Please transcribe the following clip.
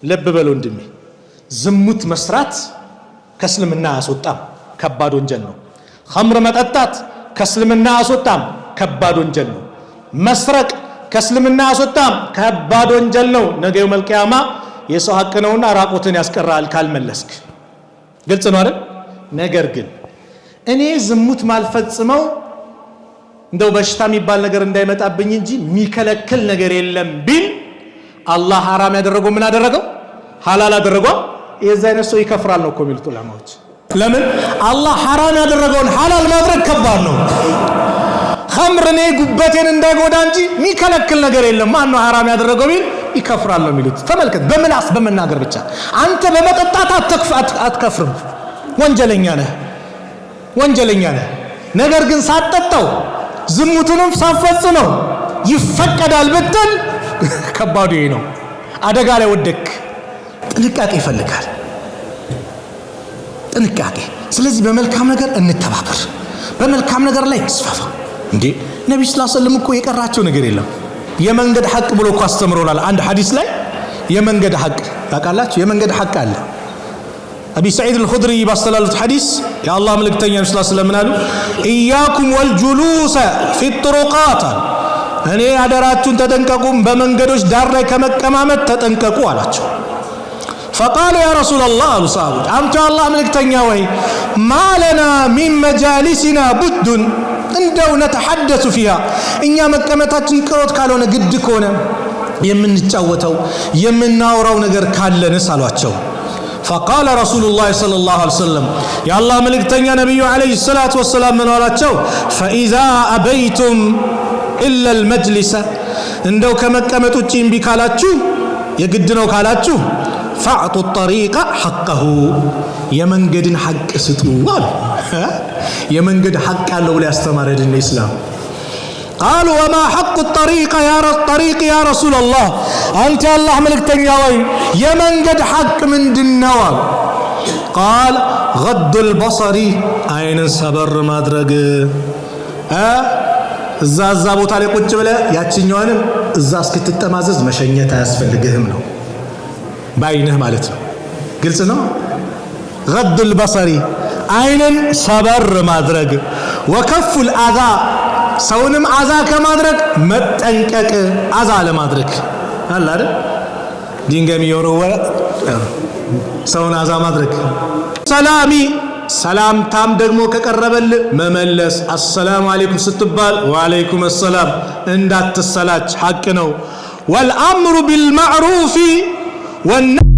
ልብ በል ወንድሜ፣ ዝሙት መስራት ከእስልምና አያስወጣም፣ ከባድ ወንጀል ነው። ኸምር መጠጣት ከእስልምና አያስወጣም፣ ከባድ ወንጀል ነው። መስረቅ ከእስልምና አያስወጣም፣ ከባድ ወንጀል ነው። ነገ የውመል ቂያማ የሰው ሐቅ ነውና ራቁትን ያስቀራል ካልመለስክ። ግልጽ ነው አይደል? ነገር ግን እኔ ዝሙት ማልፈጽመው እንደው በሽታ የሚባል ነገር እንዳይመጣብኝ እንጂ የሚከለክል ነገር የለም ቢል፣ አላህ ሐራም ያደረገው ምን አደረገው? ሐላል አደረገው። የዛ አይነት ሰው ይከፍራል ነው እኮ የሚሉት ዑለማዎች። ለምን? አላህ ሐራም ያደረገውን ሐላል ማድረግ ከባድ ነው። ኸምር እኔ ጉበቴን እንዳይጎዳ እንጂ የሚከለክል ነገር የለም፣ ማን ነው ሐራም ያደረገው ቢል ይከፍራል ነው የሚሉት። ተመልከት፣ በምላስ በመናገር ብቻ። አንተ በመጠጣት አትከፍርም፣ ወንጀለኛ ነህ፣ ወንጀለኛ ነህ። ነገር ግን ሳትጠጣው፣ ዝሙቱንም ሳትፈጽመው ይፈቀዳል ብትል ከባዱ ይሄ ነው። አደጋ ላይ ወደክ። ጥንቃቄ ይፈልጋል፣ ጥንቃቄ። ስለዚህ በመልካም ነገር እንተባበር፣ በመልካም ነገር ላይ እንስፋፋ። እንዴ፣ ነቢ ስ ሰለም እኮ የቀራቸው ነገር የለም። የመንገድ ሐቅ ብሎ እኮ አስተምሮናል። አንድ ሐዲስ ላይ የመንገድ ሐቅ ታውቃላችሁ? የመንገድ ሐቅ አለ። አቢ ሰዒድ አልኹድሪ ባስተላለፉት ሐዲስ የአላህ መልእክተኛ ስ ስለም ምን አሉ? إياكم والجلوس في الطرقات አሉ። እኔ አደራችሁን ተጠንቀቁም፣ በመንገዶች ዳር ላይ ከመቀማመጥ ተጠንቀቁ አላቸው። فقالوا يا رسول الله አሉ ሰሃቦች፣ አንቱ የአላህ መልእክተኛ ወይ፣ ما لنا من مجالسنا بد እንደው نتحدث فيها፣ እኛ መቀመጣችን ቅሮት ካልሆነ፣ ግድ ከሆነ የምንጫወተው የምናወራው ነገር ካለንስ አሏቸው። فقال رسول الله صلى الله عليه وسلم፣ የአላህ መልእክተኛ ነቢዩ عليه الصلاة والسلام ምን አሏቸው? فإذا أبيتم إلا المجلس፣ እንደው ከመቀመጥ ውጭ እምቢ ካላችሁ፣ የግድ ነው ካላችሁ፣ فأعطوا الطريق حقه፣ የመንገድን ሐቅ ስጡ አሉ። የመንገድ ሐቅ ያለው ብሎ ያስተማረ ድን ኢስላም። قالوا وما حق الطريق يا رسول الله፣ አንተ የአላህ መልእክተኛ ወይ፣ የመንገድ ሐቅ ምንድን ነው አሉ። قال غض البصر፣ አይንን ሰበር ማድረግ። እዛ እዛ ቦታ ላይ ቁጭ ብለህ ያችኛዋንም እዛ እስክትጠማዘዝ መሸኘት አያስፈልግህም ነው፣ በአይንህ ማለት ነው። ግልጽ ነው። غض البصر፣ አይንን ሰበር ማድረግ፣ وكف الأذى፣ ሰውንም አዛ ከማድረግ መጠንቀቅ፣ አዛ ለማድረግ አለ አይደል? ድንጋይ የሚወረወረ ሰውን አዛ ማድረግ። ሰላሚ፣ ሰላምታም ደግሞ ከቀረበል መመለስ። السلام عليكم ስትባል وعليكم السلام፣ እንዳትሰላች፣ ሐቅ ነው። والأمر بالمعروف والنهي